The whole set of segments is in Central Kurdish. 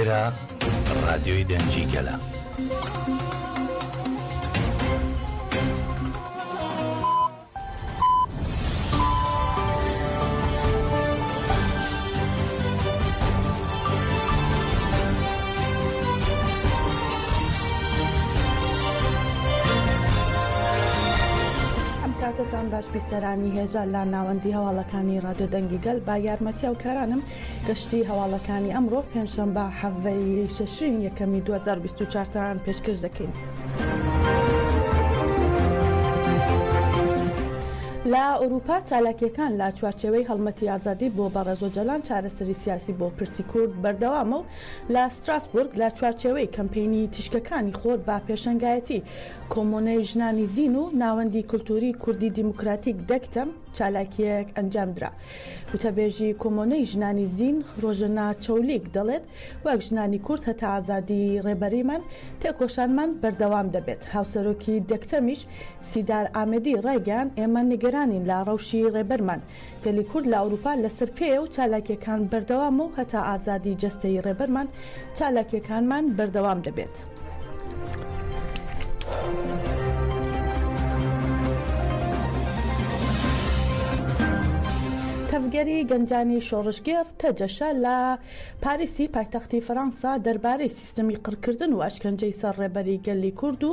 ئێرە ڕادیۆی دەنگی گەلە. ئەم کاتەتان باش بیسەرانی هێژا لە ناوەندی هەواڵەکانی ڕادیۆ دەنگی گەل با یارمەتی هاوکارانم گەشتی هەواڵەکانی ئەمڕۆ پێنجشەنبە حەڤەی شەشرین یەکەمی 2024 تان پێشکەش دەکەین. لە ئەوروپا چالاکیەکان لە چوارچێوەی هەڵمەتی ئازادی بۆ بەڕێز ئۆجەلان چارەسەری سیاسی بۆ پرسی کورد بەردەوامە و لە ستراسبورگ لە چوارچێوەی کەمپەینی تیشکەکانی خۆر بە پێشەنگایەتی کۆمۆنەی ژنانی زین و ناوەندی کولتووری کوردی دیموکراتیک دەکتەم چالاکیەک ئەنجامدرا. وتەبێژی کۆمۆنەی ژنانی زین ڕۆژەنا چەولیک دەڵێت، وەک ژنانی کورد هەتا ئازادیی ڕێبەریمان تێکۆشانمان بەردەوام دەبێت. هاوسەرۆکی دەکتەمیش سیدار ئامێدی ڕایگەیاند، ئێمە نیگەرانین لە ڕەوشی ڕێبەرمان. گەلی کورد لە ئەوروپا لەسەر پێیە و چالاکییەکان بەردەوامە و هەتا ئازادی جەستەیی ڕێبەرمان چالاکییەکانمان بەردەوام دەبێت. تەڤگەری گەنجانی شۆڕشگێڕ، تەجەشە، لە پاریسی پایتەختی فەرەنسا دەربارەی سیستمی قڕکردن و ئەشکەنجەی سەر ڕێبەری گەلی کورد و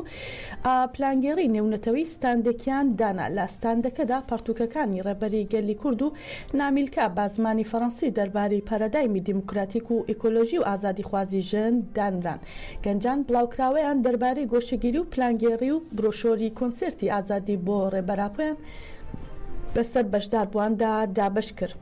پلانگێڕی نێونەتەوەی ستاندێکیان دانا. لە ستاندەکەدا پەڕتووکەکانی ڕێبەری گەلی کورد و نامیلکە بە زمانی فەرەنسی دەربارەی پارادایمی دیموکراتیک و ئیکۆلۆژی و ئازادیخوازی ژن دانران. گەنجان بڵاوکراوەیان دەربارەی گۆشەگیری و پلانگێڕی و برۆشۆری کۆنسێرتی ئازادی بۆ ڕێبەر ئاپۆیان بەسەر بەشداربوواندا دابەش کرد.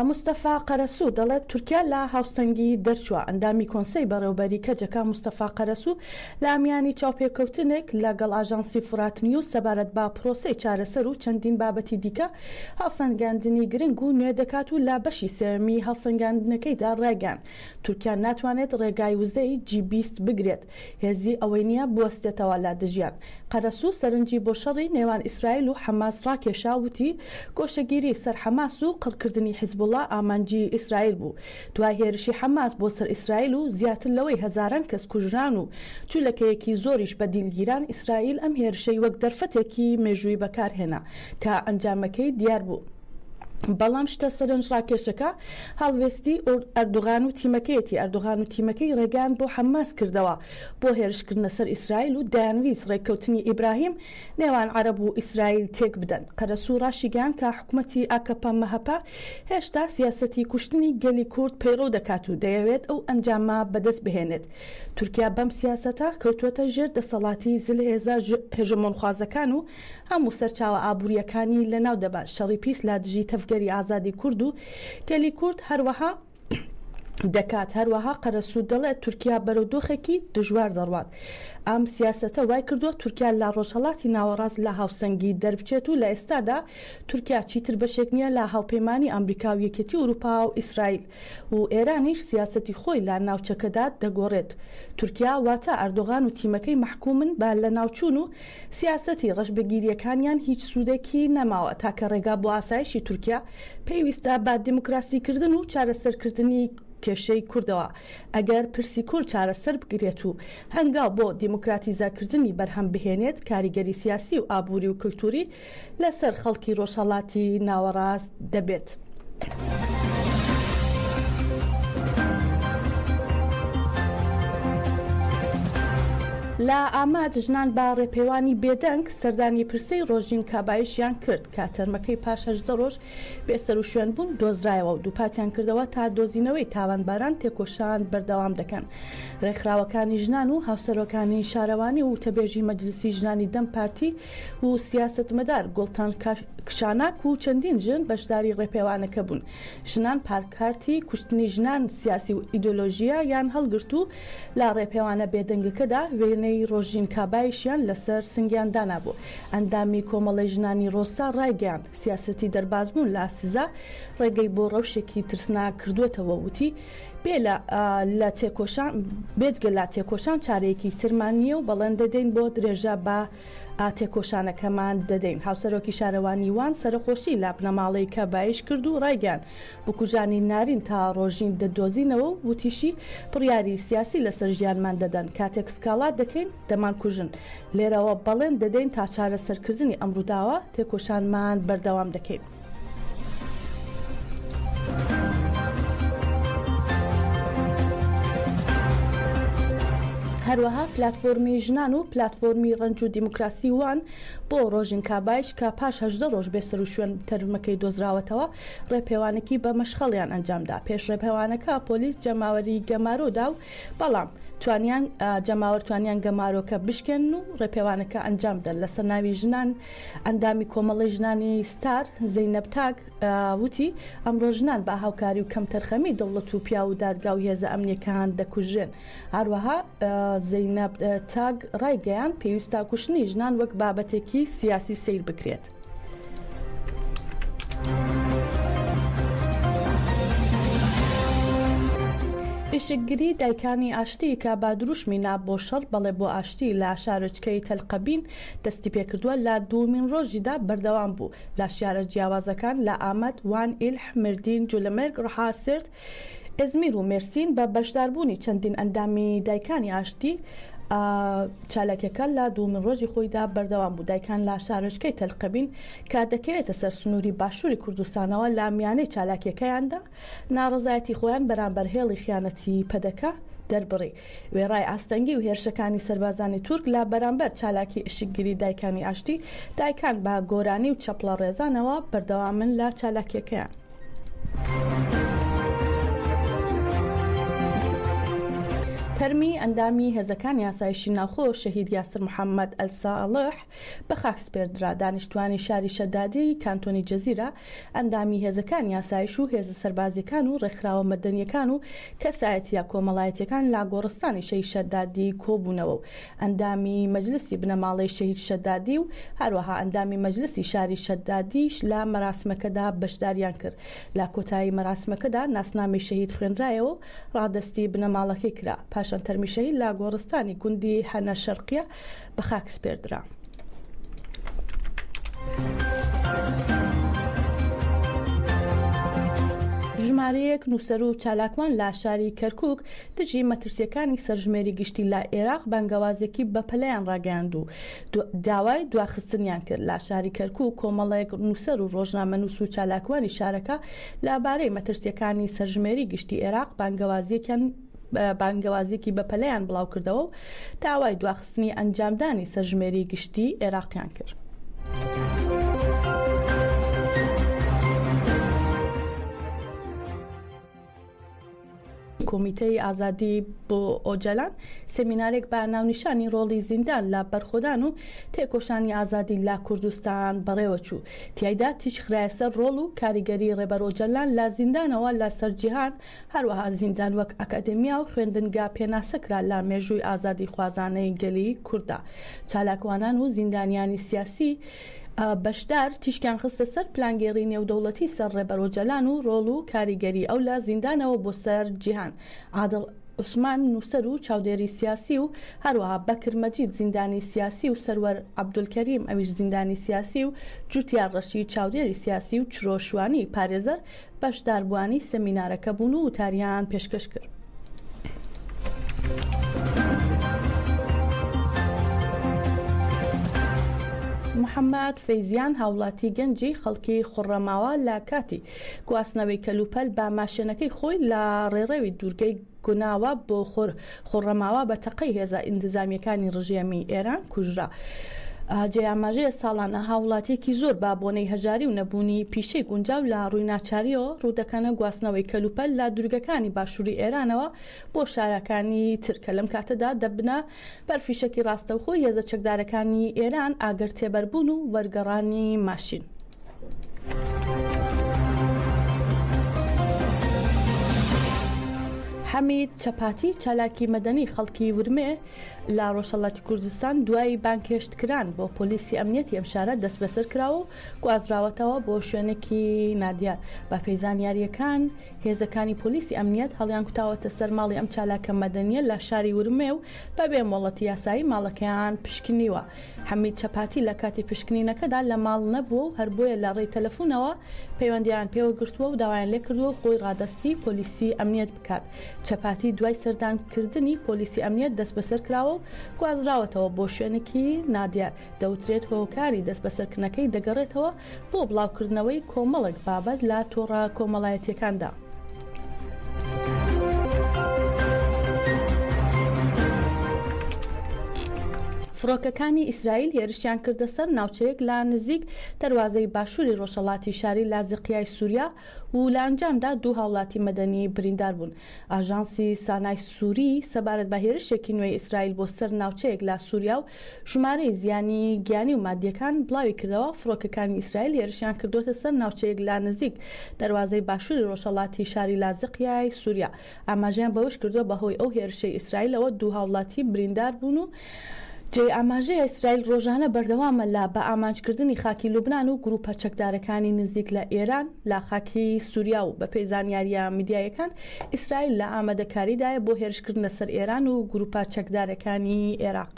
مستەفا قەرەسوو دەڵێت، تورکیا لە هاوسەنگی دەرچووە. ئەندامی کۆنسەی بەڕێوەبەری کەجەکە مستەفا قەرەسوو لە میانی چاوپێکەوتنێک لە گەڵ ئاژانسی فورات نیوز سەبارەت بە پرۆسەی چارەسەر و چەندین بابەتی دیکە هەڵسەنگاندنی گرنگ و نوێ دەکات و لە بەشی سێیەمی هەڵسەنگاندنەکەیدا ڕایگەیاند تورکیا ناتوانێت ڕێگای وزەی جی 20 بگرێت هێزی ئەوەی نییە بوەستێتەوە لە دژیان. قەرەسوو سەرنجی بۆ شەڕی نێوان ئیسرائیل و حەماس ڕاکێشا وتی گۆشەگیری سەر حەماس و قڕکردنی حیزبوڵا ئامانجی ئیسرائیل بوو دوای هێرشی حەماس بۆ سەر ئیسرائیل و زیاتر لەوەی هەزاران کەس کوژران و جولەکەیەکی زۆریش بە دیل گیران، ئیسرائیل ئەم هێرشەی وەک دەرفەتێکی مێژووی بەکارهێنا کە ئەنجامەکەی دیار بوو. بەڵام شتە سەرنجڕاکێشەکە هەڵوێستی ئەردوغان و تیمەکەیەتی، ئەردوغان و تیمەکەی ڕێگایان بۆ حەماس کردەوە بۆ هێرشکردنە سەر ئیسرائیل و دەیانویست ڕێککەوتنی ئیبراهیم نێوان عەرەب و ئیسرائیل تێکبدەن. قەرەسوو ڕاشیگەیاند کە حکومەتی ئاکەپە-مەهەپە هێشتا سیاسەتی کوشتنی گەلی کورد پەیڕەو دەکات و دەیەوێت ئەو ئەنجامە بەدەست بهێنێت. تورکیا بەم سیاسەتە کەوتووەتە ژێر دەسەڵاتی زلهێزە هێژەمۆنخوازەکان و هەموو سەرچاوە ئابوورییەکانی لەناو دەبات. شەڕی پیس لە دژی تەڤگەری ئازادی کورد و گەلی کورد هەروەها دەکات. هەروەها قەرەسوو دەڵێت تورکیا بەرەو دۆخێکی دژوار دەڕوات. ئەم سیاسەتە وایکردووە تورکیا لە ڕۆژهەڵاتی ناوەڕاست لە هاوسەنگی دەربچێت و لە ئێستادا تورکیا چیتر بەشێک نییە لە هاوپەیمانی ئەمریکا و یەکێتی ئەوروپا و ئیسرائیل و ئێرانیش سیاسەتی خۆی لە ناوچەکەدا دەگۆڕێت. تورکیا واتە ئەردۆغان و تیمەکەی مەحکومن بە لەناوچوون و سیاسەتی ڕەشبگیرییەکانیان هیچ سوودێکی نەماوە. تاکە ڕێگا بۆ ئاسایشی تورکیا پەیویستە بە دیموکراسیکردن و چارەسەرکردنی کێشەی کوردەوە. ئەگەر پرسی کورد چارەسەر بکرێت و هەنگاو بۆ دیموکراتیزەکردنی بەرهەم بهێنێت، کاریگەری سیاسی و ئابووری و کلتوری لەسەر خەڵکی ڕۆژهەڵاتی ناوەڕاست دەبێت. لە ئامەد ژنان بە ڕێپێوانی بێدەنگ سەردانی پرسەی ڕۆژین کابایشیان کرد کە تەرمەکەی پاش 18 ڕۆژ بێسەروشوێن بوون دۆزرایەوە و دووپاتیان کردەوە تا دۆزینەوەی تاوانباران تێکۆشان بەردەوام دەکەن. ڕێکخراوەکانی ژنان و هاوسەرۆکانی شارەوانی و وتەبێژی مەجلسی ژنانی دەم پارتی و سیاسەتمەدار گوڵتان کشاناک و چەندین ژن بەشداری ڕێپێوانەکە بوون. ژنان پارکارتی کوشتنی ژنان سیاسی و ئیدۆلۆژییە یان هەڵگرت و لە ڕێپێوانە بێدەنگەکەدا وێنەی ڕۆژین کابایشیان لەسەر سنگیان دانابوو. ئەندامی کۆمەڵەی ژنانی ڕۆسا ڕایگەیاند، سیاسەتی دەربازبوون لە سزا ڕێگەی بۆ ڕەوشێکی ترسناک کردووەتەوە و وتی، بێ لە لە تێکۆشان بێجگە لە تێکۆشان چارەیەکی ترمان نییە و بەڵێن دەدەین بۆ درێژە بە تێکۆشانەکەمان دەدەین. هاوسەرۆکی شارەوانی وان سەرەخۆشی لە بنەماڵەی کەبایش کرد و ڕایگەیاند، بکوژانی نارین تا ڕۆژین دەدۆزینەوە و وتیشی، بڕیاری سیاسی لەسەر ژیانمان دەدەن، کاتێک سکاڵا دەکەین دەمانکوژن، لێرەوە بەڵێن دەدەین تا چارەسەرکردنی ئەم ڕووداوە تێکۆشانمان بەردەوام دەکەین. هەروەها پلاتفۆرمی ژنان و پلاتفۆرمی ڕەنج و دیموکراسی وان بۆ ڕۆژین کابایش کە پاش 18 ڕۆژ بێسەروشوێن تەرمەکەی دۆزراوەتەوە ڕێپێوانێکی بە مەشخەڵیان ئەنجامدا پێش ڕێپێوانەکە پۆلیس جەماوەری گەمارۆدا و بەڵام توانیان جەماوەر توانیان گەمارۆکە بشکێنن و ڕێپێوانەکە ئەنجام بدەن لەسەر ناوی ژنان ئەندامی کۆمەڵەی ژنانی ستار، زەینەب تاگ، وتی، ئەمڕۆ ژنان بە هاوکاری و کەمتەرخەمی دەوڵەت و پیاو و دادگا و هێزە ئەمنییەکان دەکوژرێن. هەروەها زەینەب تاگ ڕایگەیاند، پێویستە کوشتنی ژنان وەک بابەتێکی سیاسی سەیر بکرێت. ئیشکگری دایکانی ئاشتی کە بە دروشمی نا بۆ شەڕ بەڵێ بۆ ئاشتی لە شارۆچکەی تەل قەبین دەستیپێکردووە لە دووەمین ڕۆژیدا بەردەوام بوو لە شارە جیاوازەکان لە ئامەد، وان، ئیلح، مردین، جولەمێرگ، ڕحا، سێرت، ئێزمیر و مێرسین بە بەشداربوونی چەندین ئەندامی دایکانی ئاشتی چالاکیەکە لە دووەمین ڕۆژی خۆیدا بەردەوام بوو. دایکان لە شارۆچکەی تەل قەبین کە دەکەوێتە سەر سنووری باشووری کوردستانەوە لە میانەی چالاکیەکەیاندا ناڕەزایەتی خۆیان بەرامبەر هێڵی خیانەتی پەدەکە دەربڕی. وێڕای ئاستەنگی و هێرشەکانی سەربازانی تورک لە بەرامبەر چالاکی ئشکگری دایکانی ئاشتی، دایکان بە گۆرانی و چەپڵە ڕێزانەوە بەردەوامن لە چالاکیەکەیان. تەرمی ئەندامی هێزەکانی ئاسایشی ناوخۆ شەهید یاسر محەممەد ئەلساڵح بە خاک سپێردرا. دانیشتوانی شاری شەدادی کانتۆنی جەزیرە، ئەندامی هێزەکانی ئاسایش و هێزە سەربازییەکان و ڕێکخراوە مەدەنییەکان و کەسایەتییە کۆمەڵایەتییەکان لە گۆڕستانی شەهید شەدادی کۆبوونەوە و ئەندامی مەجلسی بنەماڵەی شەهید شەدادی و هەروەها ئەندامی مەجلسی شاری شەدادیش لە مەراسمەکەدا بەشداریان کرد. لە کۆتایی مەراسمەکەدا ناسنامەی شەهید خوێنرایەوە و ڕادەستی بنەماڵەکەی کرا. پاشان تەرمی شەهید لە گۆڕستانی گوندی حەنە شەرقیە بە خاک سپێردرا. ژمارەیەک نووسەر و چالاکوان لە شاری کەرکووک دژی مەترسییەکانی سەرژمێری گشتی لە ئێراق بانگەوازێکی بەپەلەیان ڕاگەیاند و داوای دواخستنیان کرد. لە شاری کەرکووک کۆمەڵێک نووسەر و ڕۆژنامەنووس و چالاکوانی شارەکە لەبارەی مەترسییەکانی سەرژمێری گشتی ئێراق بانگەوازییەکیان بانگەوازێکی بەپەلەیان بڵاوکردەوە و داوای دواخستنی ئەنجامدانی سەرژمێری گشتی ئێراقیان کرد. کۆمیتەی ئازادی بۆ ئۆجالان سێمینارێک بە ناونیشانی ڕۆڵی زیندان لە بەرخۆدان و تێکۆشانی ئازادی لە کوردستان بەڕێوەچوو. تیایدا تیشک خرایە سەر ڕۆڵ و کاریگەری ڕێبەر ئۆجالان لە زیندانەوە لە سەر جیهان، هەروەها زیندان وەک ئەکادێمیا و خوێندنگا پێناسە کرا لە مێژووی ئازادیخوازانەی گەلی کورددا. چالاکوانان و زیندانیانی سیاسی بەشدار تیشکیان خستە سەر پلانگێڕی نێودەوڵەتی سەر ڕێبەر ئۆجەلان و ڕۆڵ و کاریگەری ئەو لە زیندانەوە بۆ سەر جیهان. عادڵ عوسمان نووسەر و چاودێری سیاسی و هەروەها بەکر مەجید زیندانی سیاسی و سەروەر عەبدولکەریم ئەویش زیندانی سیاسی و جوتیار ڕەشید چاودێری سیاسی و چرۆ شوانی پارێزەر بەشداربووانی سەمینارەکە بوون و وتاریان پێشکەش کرد. محەممەد فەیزیان هاوڵاتی گەنجی خەڵکی خوڕەماوە لە کاتی گواستنەوەی کەلوپەل بە ماشێنەکەی خۆی لە ڕێڕەوی دوورگەی گوناوە بۆ خوڕەماوە بە تەقەی هێزە ئینتزامییەکانی ڕژێمی ئێران کوژرا. جێی ئاماژەیە ساڵانە هاووڵاتییەکی زۆر بە بۆنەی هەژاری و نەبوونی پیشەی گونجاو لە ڕووی ناچارییەوە ڕوودەکەنە گواستنەوەی کەلوپەل لە دوورگەکانی باشووری ئێرانەوە بۆ شارەکانی تر کە لەم کاتەدا دەبنە بەر فیشەکی ڕاستەوخۆی هێزە چەکدارەکانی ئێران، ئاگر تێبەربوون و وەرگەڕانی ماشین. حەمید چەپاتی، چالاکی مەدەنی خەڵکی ورمێ لە ڕۆژهەڵاتی کوردستان دوای بانگهێشتکران بۆ پۆلیسی ئەمنیەتی ئەم شارە دەستبەسەر کراوە و گوازراوەتەوە بۆ شوێنێکی نادیار. بەپێی زانیارییەکان هێزەکانی پۆلیسی ئەمنیەت هەڵیانکوتاوەتە سەر ماڵی ئەم چالاکە مەدەنییە لە شاری ورمێ و بەبێ مۆڵەتی یاسایی ماڵەکەیان پشکنیوە. حەمید چەپاتی لە کاتی پشکنینەکەدا لە ماڵ نەبووە و هەر بۆیە لە ڕێی تەلەفونەوە پەیوەندییان پێوە گرتووە و داوایان لێکردووە خۆی ڕادەستی پۆلیسی ئەمنیەت بکات. چەپاتی دوای سەردانکردنی پۆلیسی ئەمنیەت دەستبەسەر کراوە و گوازراوەتەوە بۆ شوێنێکی نادیار. دەوترێت هۆکاری دەستبەسەرکردنەکەی دەگەڕێتەوە بۆ بڵاوکردنەوەی کۆمەڵێک بابەت لە تۆڕە کۆمەڵایەتییەکاندا. فڕۆکەکانی ئیسرائیل هێرشیان کردە سەر ناوچەیەک لە نزیک دەروازەی باشووری ڕۆژهەڵاتی شاری لازقیای سووریا و لە ئەنجامدا دوو هاوڵاتی مەدەنی بریندار بوون. ئاژانسی سانای سووری سەبارەت بە هێرشێکی نوێی ئیسرائیل بۆ سەر ناوچەیەک لە سووریا و ژمارەی زیانی گیانی و مادییەکان بڵاویکردەوە، فڕۆکەکانی ئیسرائیل هێرشیان کردووەتە سەر ناوچەیەک لە نزیک دەروازەی باشووری ڕۆژهەڵاتی شاری لازقیای سووریا. ئاماژەیان بەوەشکردووە، بەهۆی ئەو هێرشەی ئیسرائیلەوە دوو هاوڵاتی بریندار بوون و جێی ئاماژەیە ئیسرائیل ڕۆژانە بەردەوامە لە بە ئامانجکردنی خاکی لوبنان و گروپە چەکدارەکانی نزیک لە ئێران لە خاکی سوریا و بەپێی زانیارییە میدیاییەکان ئیسرائیل لە ئامادەکاریدایە بۆ هێرشکردنە سەر ئێران و گروپە چەکدارەکانی عێراق.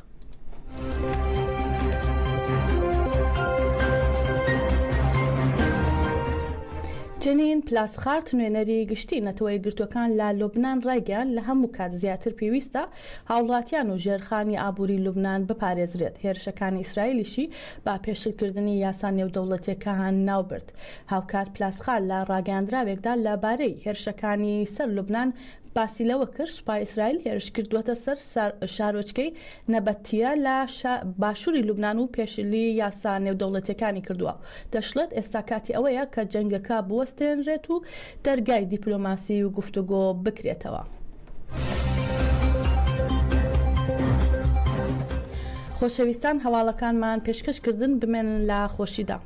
جەنین پلاسخارت نوێنەری گشتی نەتەوە یەکگرتووەکان لە لوبنان ڕایگەیاند لە هەموو کات زیاتر پێویستە هاوڵاتیان و ژێرخانی ئابووری لوبنان بپارێزرێت، هێرشەکانی ئیسرائیلیشی بە پێشلکردنی یاسا نێودەوڵەتییەکان ناوبرد. هاوکات پلاسخار لە ڕاگەیاندراوێکدا لە بارەی هێرشەکانی سەر لوبنان باسی لەوە کرد، سوپای ئیسرائیل هێرشکردووەتە سەر شارۆچکەی نەبەتیە لە باشووری لوبنان و پێشلی یاسا نێودەوڵەتییەکانی کردووە و دەشڵێت، ئێستا کاتی ئەوەیە کە جەنگەکە بوەستێنرێت و دەرگای دیپلۆماسی و گفتوگۆ بکرێتەوە. خۆشەویستان هەواڵەکانمان پێشکەش کردن بمێنن لە خۆشیدا.